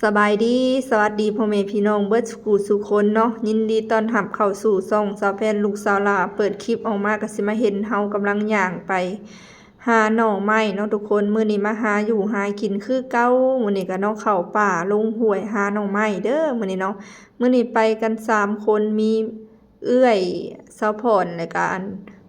ສະບາຍດີ ສະຫວັດດີພໍ່ແມ່ພີ່ນ້ອງເບິດສູ່ຜູ້ສູ່ຄົນເນາະ, ຍິນດີຕ້ອນຮັບເຂົ້າສູ່ຊ່ອງສາວແພນລູກສາວຫຼ້າ. ເປີດຄລິບອອກມາກໍຊິມາເຫັນເຮົາກຳລັງຍ່າງໄປຫາໜໍ່ໄມ້ເນາະທຸກຄົນ. ມື້ນີ້ມາຫາຢູ່ຫາກິນຄືເກົ່າ, ມື້ນີ້ກໍເນາະ ເຂົ້າປ່າລົງຫ້ວຍຫາໜໍ່ໄມ້ເດີມື້ນີ້ເນາະ. ມື້ນີ້ໄປກັນສາມຄົນ ມີ ເອື້ອຍສາວພອນ ແລ້ວກະອັນ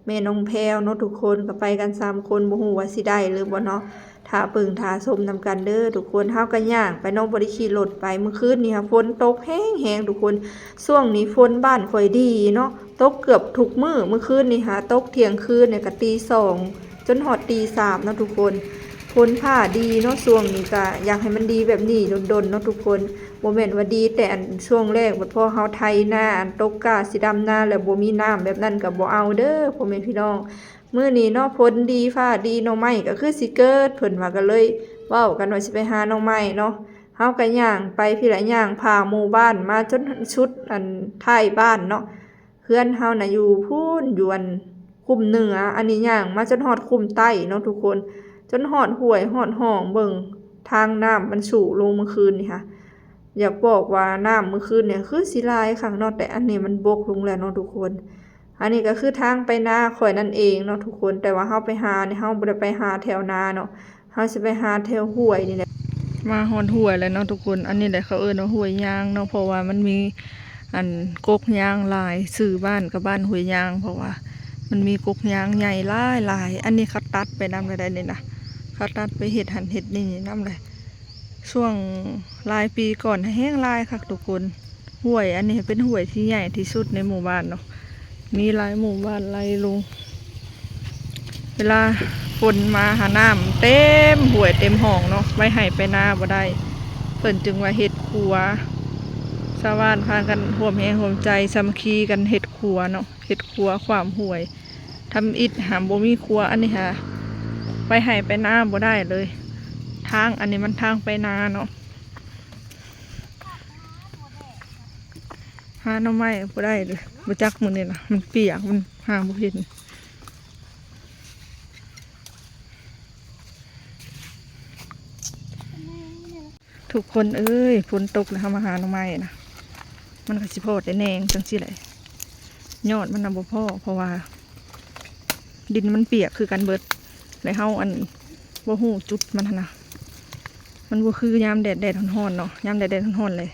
ແມ່ນ້ອງແພວເນາະທຸກຄົນ, ກໍໄປກັນສາມຄົນ ບໍ່ຮູ້ວ່າຊິໄດ້ຫຼືບໍ່ເນາະ. ຖ້າເບິ່ງຖ້າຊົມນຳກັນເດີທຸກຄົນ. ເຮົາກໍຍ່າງໄປເນາະ ບໍ່ໄດ້ຂີ່ລົດໄປ. ມື້ຄືນນີ້ຫາຝົນຕົກແຮງໆທຸກຄົນ, ຊ່ວງນີ້ຝົນບ້ານຂ້ອຍດີເນາະ ຕົກເກືອບທຸກມື້. ມື້ຄືນນີ້ຫາຕົກທ່ຽງຄືນ ແລ້ວກະຕີສອງ ຈົນຮອດຕີສາມເນາະທຸກຄົນ. ຝົນຟ້າດີເນາະ ຊ່ວງນີ້ກະຢາກໃຫ້ມັນດີແບບນີ້ດົນໆເນາະທຸກຄົນ. ບໍ່ແມ່ນວ່າດີແຕ່ອັນຊ່ວງແລ້ງ ບັດພໍເຮົາໄຖນາ ອັນຕົກກ້າຊິດຳນາແລ້ວບໍ່ມີນ້ຳ ແບບນັ້ນກະບໍ່ເອົາເດີພໍ່ແມ່ພີ່ນ້ອງ. ມື້ນີ້ເນາະ ຝົນດີຟ້າດີ ໜໍ່ໄມ້ກະຄືຊິເກີດ ເພິ່ນວ່າ ກະເລີຍເວົ້າກັນວ່າຊິໄປຫາໜໍ່ໄມ້ເນາະ. ເຮົາກະຍ່າງໄປພີ້ລະ ຍ່າງຜ່າໝູ່ບ້ານມາຈົນສຸດອັນທ້າຍບ້ານເນາະ. ເຮືອນເຮົານະຢູ່ພຸ້ນ ຢູ່ອັນຄຸ້ມເໜືອ, ອັນນີ້ຍ່າງມາຈົນຮອດຄຸ້ມໃຕ້ເນາະທຸກຄົນ, ຈົນຮອດຫ້ວຍຮອດຮ່ອງ. ເບິ່ງທາງນ້ຳມັນສູງລົງມື້ຄືນນີ້ຫາ, ຢາກບອກວ່ານ້ຳມື້ຄືນນີ້ຄືຊິຫຼາຍຄັກເນາະ, ແຕ່ອັນນີ້ມັນບົກລົງແລ້ວເນາະທຸກຄົນ. ອັນນີ້ກໍຄືທາງໄປນາຂ້ອຍນັ້ນເອງເນາະທຸກຄົນ, ແຕ່ວ່າເຮົາໄປຫານີ້ ເຮົາບໍ່ໄດ້ໄປຫາແຖວນາເນາະ. ເຮົາຊິໄປຫາແຖວຫ້ວຍນີ້ແຫຼະ. ມາຮອດຫ້ວຍແລ້ວເນາະທຸກຄົນ. ອັນນີ້ແຫຼະເຂົາເອີ້ນວ່າຫ້ວຍຍາງເນາະ, ເພາະວ່າມັນມີອັນກົກຍາງຫຼາຍ. ຊື່ບ້ານກໍບ້ານຫ້ວຍຍາງ ເພາະວ່າມັນມີກົກຍາງໃຫຍ່ຫຼາຍໆ. ອັນນີ້ເຂົາຕັດໄປນຳແລ້ວໃດ໋ນີ້ນະ, ເຂົາຕັດໄປເຮັດຫັ້ນເຮັດນີ້ນຳແຫຼະ. ຊ່ວງຫຼາຍປີກ່ອນແຮງຫຼາຍຄັກທຸກຄົນ. ຫ້ວຍອັນນີ້ເປັນຫ້ວຍທີ່ໃຫຍ່ທີ່ສຸດໃນໝູ່ບ້ານເນາະ, ມີຫຼາຍໝູ່ບ້ານໄຫຼລົງ. ເວລາຝົນມາຫາ ນ້ຳເຕັມຫ້ວຍເຕັມຮ່ອງເນາະ, ໄປໄຮ່ໄປນາບໍ່ໄດ້. ເພິ່ນຈຶ່ງວ່າເຮັດຂົວ, ຊາວບ້ານພາກັນຮ່ວມແຮງຮ່ວມໃຈສາມັກຄີກັນເຮັດຂົວເນາະ, ເຮັດຂົວຂ້າມຫ້ວຍ. ທຳອິດຫາບໍ່ມີຂົວ, ອັນນີ້ຫາໄປໄຮ່ໄປນາບໍ່ໄດ້ເລີຍ. ທາງອັນນີ້ມັນທາງໄປນາເນາະ. ຫາໜໍ່ໄມ້ບໍ່ໄດ້ເລີຍ, ບໍ່ຈັກມື້ນີ້ນະ ມັນປຽກ ມັນຫາບໍ່ເຫັນ. ທຸກຄົນເອີຍ, ຝົນຕົກແລ້ວເຮົາມາຫາໜໍ່ໄມ້ນະ, ມັນກໍຊິພໍແຕ່ແໜງຈັ່ງຊີ້ແຫຼະ. ຍອດມັນນະບໍ່ພໍ ເພາະວ່າ ດິນມັນປຽກຄືກັນເບິດ ແລະເຮົາອັນບໍ່ຮູ້ຈຸດມັນຫັ້ນນະ. ມັນບໍ່ຄືຍາມແດດໆຮ້ອນໆເນາະ, ຍາມແດດໆຮ້ອນໆແຫຼະ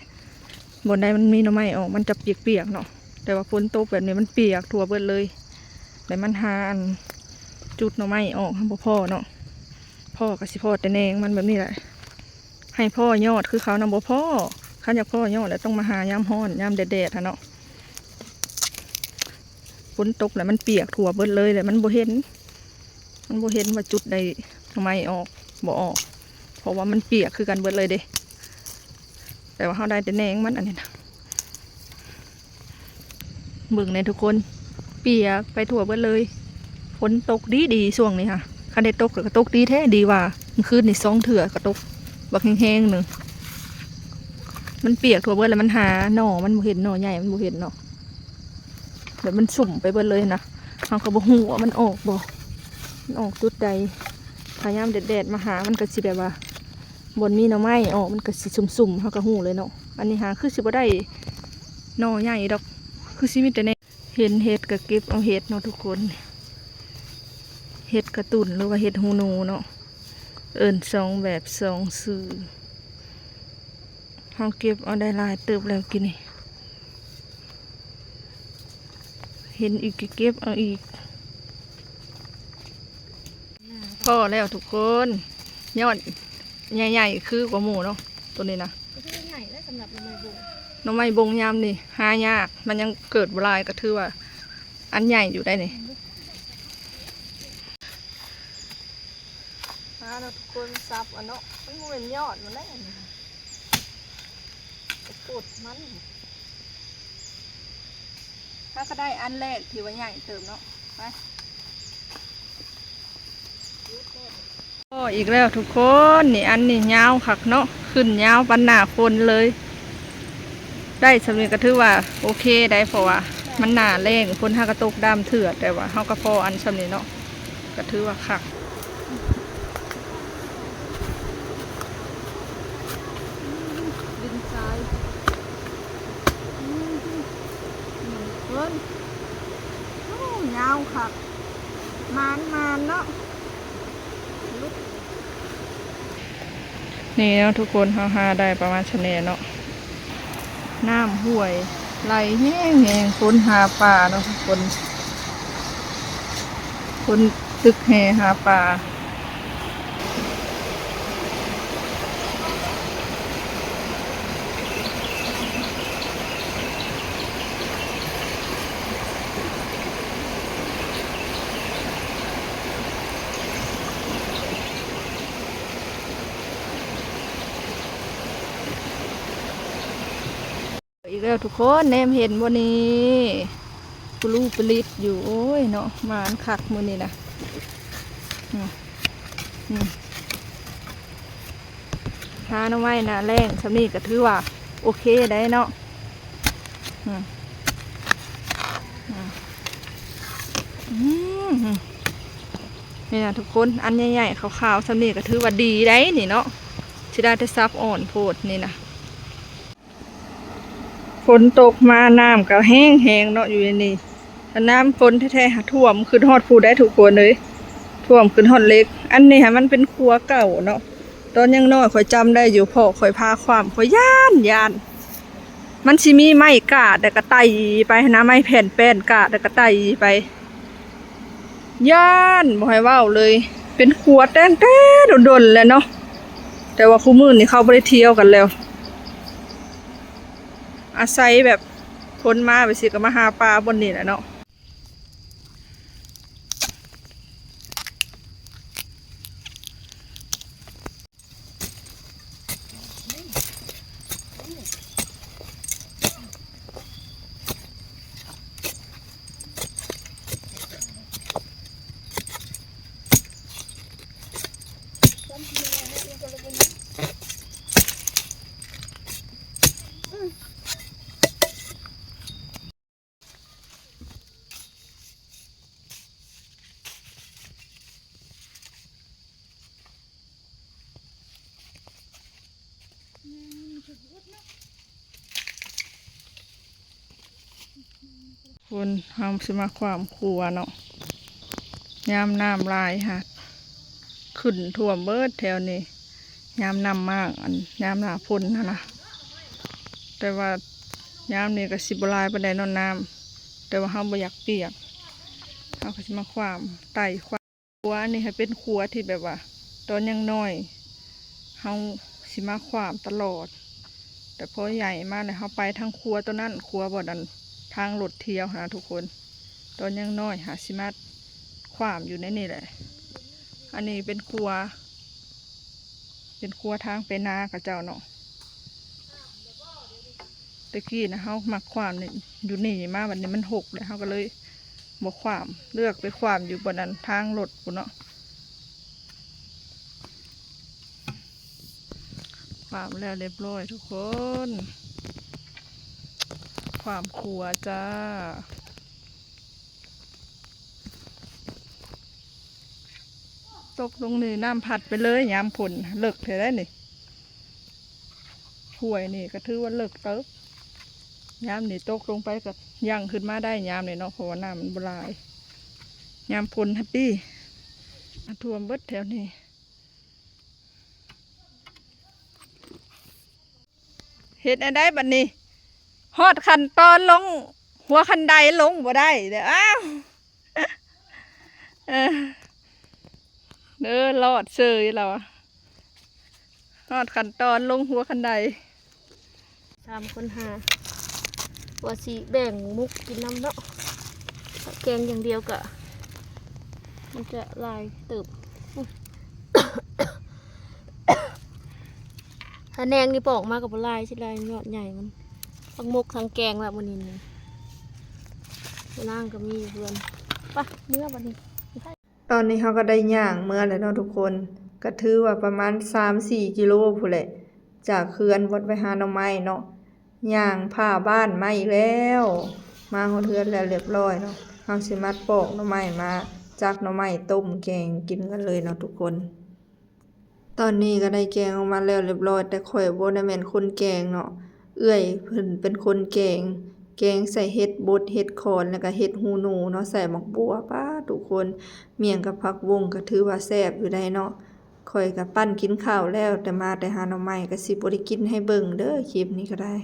ບ່ອນໃດມັນມີໜໍ່ໄມ້ອອກ ມັນຈະປຽກໆເນາະ, ແຕ່ວ່າຝົນຕົກແບບນີ້ມັນປຽກທົ່ວເບິດເລີຍ. ແລະມັນຫາອັນຈຸດໜໍ່ໄມ້ອອກ ມັນບໍ່ພໍເນາະ, ພໍກໍຊິພໍແຕ່ແໜງມັນແບບນີ້ແຫຼະ. ໃຫ້ພໍຍອດຄືເຂົານະບໍ່ພໍ, ຄັນຢາກພໍຍອດແລ້ວຕ້ອງມາຫາຍາມຮ້ອນ ຍາມແດດໆຫັ້ນເນາະ. ຝົນຕົກແລ້ວມັນປຽກທົ່ວເບິດເລີຍ ແລ້ວມັນບໍ່ເຫັນ ມັນບໍ່ເຫັນວ່າຈຸດໃດໜໍ່ໄມ້ອອກບໍ່ອອກ ເພາະວ່າມັນປຽກຄືກັນເບິດເລີຍເດ້. ແຕ່ວ່າເຮົາໄດ້ແຕ່ແໜງມັນອັນນີ້ນະ. ເບິ່ງແດ່ທຸກຄົນ, ປຽກໄປທົ່ວເບິດເລີຍ. ຝົນຕົກດີໆຊ່ວງນີ້ຫະ, ຄັນໄດ້ຕົກກໍຕົກດີແທ້. ດີວ່າມື້ຄືນນີ້ສອງເທື່ອກໍຕົກບັກແຮງໆໜຶ່ງ. ມັນປຽກທົ່ວເບິດ ແລ້ວມັນຫາໜໍ່ມັນບໍ່ເຫັນ, ໜໍ່ໃຫຍ່ມັນບໍ່ເຫັນເນາະ. ແບບມັນຊຸ່ມໄປເບິດເລີຍນະ, ເຮົາກໍບໍ່ຮູ້ວ່າມັນອອກບໍ່, ມັນອອກຈຸດໃດ. ຖ້າຍາມແດດໆມາຫາ ມັນກໍຊິແບບວ່າ ບ່ອນມີໜໍ່ໄມ້ອອກ ມັນກໍຊິຊຸ່ມໆ ເຮົາກໍຮູ້ເລີຍເນາະ. ອັນນີ້ຫາຄືຊິບໍ່ໄດ້ໜໍ່ໃຫຍ່ດອກ, ຄືຊິມີແຕ່ແນ ເຫັນເຫັດກໍເກັບເອົາເຫັດເນາະທຸກຄົນ, ເຫັດກະຕຸ່ນ ຫຼືວ່າເຫັດຫູໜູເນາະ, ເອີ້ນສອງແບບສອງຊື່. ເຮົາເກັບເອົາໄດ້ຫຼາຍເຕີບແລ້ວກີ້ນີ້, ເຫັນອີກກໍເກັບເອົາອີກ. ພໍແລ້ວທຸກຄົນ, ຍອດໃຫຍ່ໆຄືກວ່າໝູ່ເນາະ ໂຕນີ້ນະ. ກໍຖືວ່າໃຫຍ່ແລ້ວສຳລັບໜໍ່ໄມ້ບົງ. ໜໍ່ໄມ້ບົງຍາມນີ້ຫາຍາກ, ມັນຍັງເກີດບໍ່ຫຼາຍ, ກໍຖືວ່າອັນໃຫຍ່ຢູ່ໄດ໋ນີ້. ຫາເນາະທຸກຄົນ, ສັບເອົາເນາະ, ມັນບໍ່ແມ່ນຍອດມັນໄດ໋ ອັນນີ້ ກະປົດມັນ. ເຮົາກໍໄດ້ອັນແລກທີ່ວ່າໃຫຍ່ເຕີບເນາະ. ໄປ ພໍອີກແລ້ວທຸກຄົນ. ນີ້ ອັນນີ້ຍາວຄັກເນາະ, ຂຶ້ນຍາວປານໜ້າຝົນເລີຍ. ໄດ້ສ່ຳນີ້ກໍຖືວ່າໂອເຄໄດ໋, ເພາະວ່າມັນໜ້າແລ້ງ, ຝົນຫາກໍຕົກດຳເທື່ອ, ແຕ່ວ່າເຮົາກໍພໍອັນສ່ຳນີ້ເນາະ, ກໍຖືວ່າຄັກ. ເນາະ ນີ້ເນາະທຸກຄົນ ເຮົາຫາໄດ້ປະມານສ່ຳນີ້ເນາະ ນ້ຳຫ້ວຍໄຫຼແຮງໆ ຄົນຫາປາເນາະທຸກຄົນ ຄົນຕຶກແຫຫາປາ. ອີກແລ້ວທຸກຄົນ ແນມເຫັນບໍ່ນີ້ ປະລູປະລິດຢູ່ ໂອ້ຍເນາະ ໝານຄັກມື້ນີ້ນະ ອືມ ອືມ ຫາໜໍ່ໄມ້ໜ້າແລ້ງສ່ຳນີ້ກໍຖືວ່າໂອເຄໄດ໋ເນາະ ອືມ ອືມ ອືມ ນີ້ນະທຸກຄົນ ອັນໃຫຍ່ໆຂາວໆສ່ຳນີ້ກໍຖືວ່າດີໄດ໋ນີ້ເນາະ ຊິໄດ້ແຕ່ສັບອ່ອນໂພດນີ້ນະ. ຝົນຕົກມານ້ຳກໍແຮງໆເນາະ ຢູ່ໃນນີ້ ຖ້ານ້ຳຝົນແທ້ໆ ຖ້ວມຂຶ້ນຮອດພຸ້ນໄດ໋ທຸກຄົນເອີຍ ຖ້ວມຂຶ້ນຮອດເຫຼັກ. ອັນນີ້ຫາມັນເປັນຂົວເກົ່າເນາະ ຕອນຍັງນ້ອຍຂ້ອຍຈຳໄດ້ຢູ່ ພໍ່ຂ້ອຍພາຂວ້ຳ ຂ້ອຍຢ້ານ ຢ້ານ ມັນຊິມີໄມ້ກາດ ແລ້ວກໍໄຕ່ໄປຫັ້ນນະ ໄມ້ແຜ່ນແປ້ນກາດ ແລ້ວກໍໄຕ່ໄປ. ຢ້ານ ບໍ່ໃຫ້ເວົ້າເລີຍ ເປັນຂົວແຕ່ງແຕ່ດົນໆແລ້ວເນາະ ແຕ່ວ່າຄູ່ມື້ນີ້ເຂົາບໍ່ໄດ້ທ່ຽວກັນແລ້ວ ອາໄສແບບຝົນມາແບບຊີ້ກໍມາຫາປາບ່ອນນີ້ແຫຼະເນາະ. ຄົນເຮົາຊິມາຂວ້ຳຂົວເນາະ ຍາມນ້ຳຫຼາຍຫາ ຂຶ້ນຖ້ວມເບິດແຖວນີ້ ຍາມນ້ຳມາກ ອັນຍາມໜ້າຝົນຫັ້ນນະ ແຕ່ວ່າຍາມນີ້ກໍຊິບໍ່ຫຼາຍປານໃດເນາະນ້ຳ ແຕ່ວ່າເຮົາບໍ່ຢາກປຽກ ເຮົາກໍຊິມາຂວ້ຳ ໄຕ່ຂວ້ຳ. ຂົວອັນນີ້ຫາເປັນຂົວທີ່ແບບວ່າ ຕອນຍັງນ້ອຍເຮົາຊິມາຂວ້ຳຕະຫຼອດ ແຕ່ພໍໃຫຍ່ມາແລ້ວເຮົາໄປທາງຂົວໂຕນັ້ນ ຂົວບ່ອນອັນທາງລົດທ່ຽວຫັ້ນນະທຸກຄົນ ຕອນຍັງນ້ອຍຫາຊິມາຂວ້ຳຢູ່ໃນນີ້ແຫຼະ. ອັນນີ້ເປັນຂົວ ເປັນຂົວທາງໄປນາເຂົາເຈົ້າເນາະ. ແຕ່ກີ້ນະ ເຮົາມັກຂວ້ຳນີ້ ຢູ່ນີ້ມາ ບັດນີ້ມັນຮົກແລ້ວ ເຮົາກໍເລີຍບໍ່ຂວ້ຳ ເລືອກໄປຂວ້ຳຢູ່ບ່ອນອັນທາງລົດພຸ້ນເນາະ. ຂວ້ຳແລ້ວລຽບຮ້ອຍທຸກຄົນ ຂວ້ຳຂົວຈ້າ. ຕົກລົງນີ້ນ້ຳພັດໄປເລີຍ ຍາມຝົນເລິກແທ້ໃດ໋ນີ້ ຫ້ວຍນີ້ກໍຖືວ່າເລິກເຕີບ ຍາມນີ້ຕົກລົງໄປກໍຍັ່ງຂຶ້ນມາໄດ້ຍາມນີ້ເນາະ ເພາະວ່ານ້ຳມັນບໍ່ຫຼາຍ ຍາມຝົນຫັ້ນຕິ ຖ້ວມເບິດແຖວນີ້. ເຮັດແນວໃດບັດນີ້ ຮອດຂັ້ນຕອນລົງຫົວຄັນໄດລົງບໍ່ໄດ້ເດີ້ ອ້າວ ເອີ ເດີ ລອດເສີຍລາວ ຮອດຂັ້ນຕອນລົງຫົວຄັນໄດ ສາມຄົນຫາ ວ່າຊິແບ່ງໝົກກິນນຳເນາະ ຖ້າແກງຢ່າງດຽວກະ ມັນຈະຫຼາຍເຕີບ. ພະແນງນີ້ປອກມາກໍບໍ່ຫຼາຍ ຊິຫຼາຍຍອດໃຫຍ່ມັນ ທັງໝົກທັງແກງລະມື້ນີ້ນີ້ ນາງກໍມີຢູ່ເຮືອນ ໄປເມືອບັດນີ້. ຕອນນີ້ເຮົາກໍໄດ້ຍ່າງເມືອແລ້ວເນາະທຸກຄົນ ກໍຖືວ່າປະມານສາມສີ່ກິໂລພຸ້ນແຫຼະ ຈາກເຮືອນວັດໄວຫາໜໍ່ໄມ້ເນາະ. ຍ່າງຜ່າບ້ານມາອີກແລ້ວ ມາຮອດເຮືອນແລ້ວລຽບຮ້ອຍເນາະ. ເຮົາຊິມາປອກໜໍ່ໄມ້ ມາຈັກໜໍ່ໄມ້ຕົ້ມແກງກິນກັນເລີຍເນາະທຸກຄົນ. ຕອນນີ້ກໍໄດ້ແກງອອກມາແລ້ວລຽບຮ້ອຍ ແຕ່ຂ້ອຍບໍ່ໄດ້ແມ່ນຄົນແກງເນາະ ເອື້ອຍເພິ່ນເປັນຄົນແກງ. ແກງໃສ່ເຫັດບົດ ເຫັດຂອນ ແລ້ວກໍເຫັດຫູໜູເນາະ ໃສ່ໝາກບົວ. ປ້າດ ທຸກຄົນ ໝ້ຽງກັບຜັກບົ້ງກໍຖືວ່າແຊບຢູ່ໄດ໋ເນາະ. ຂ້ອຍກໍປັ້ນກິນເຂົ້າແລ້ວ ແຕ່ມາແຕ່ຫາໜໍ່ໄມ້ ກໍຊິບໍ່ໄດ້ກິນໃຫ້ເບິ່ງເດີ້ ຄລິບນີ້ກໍໄດ້.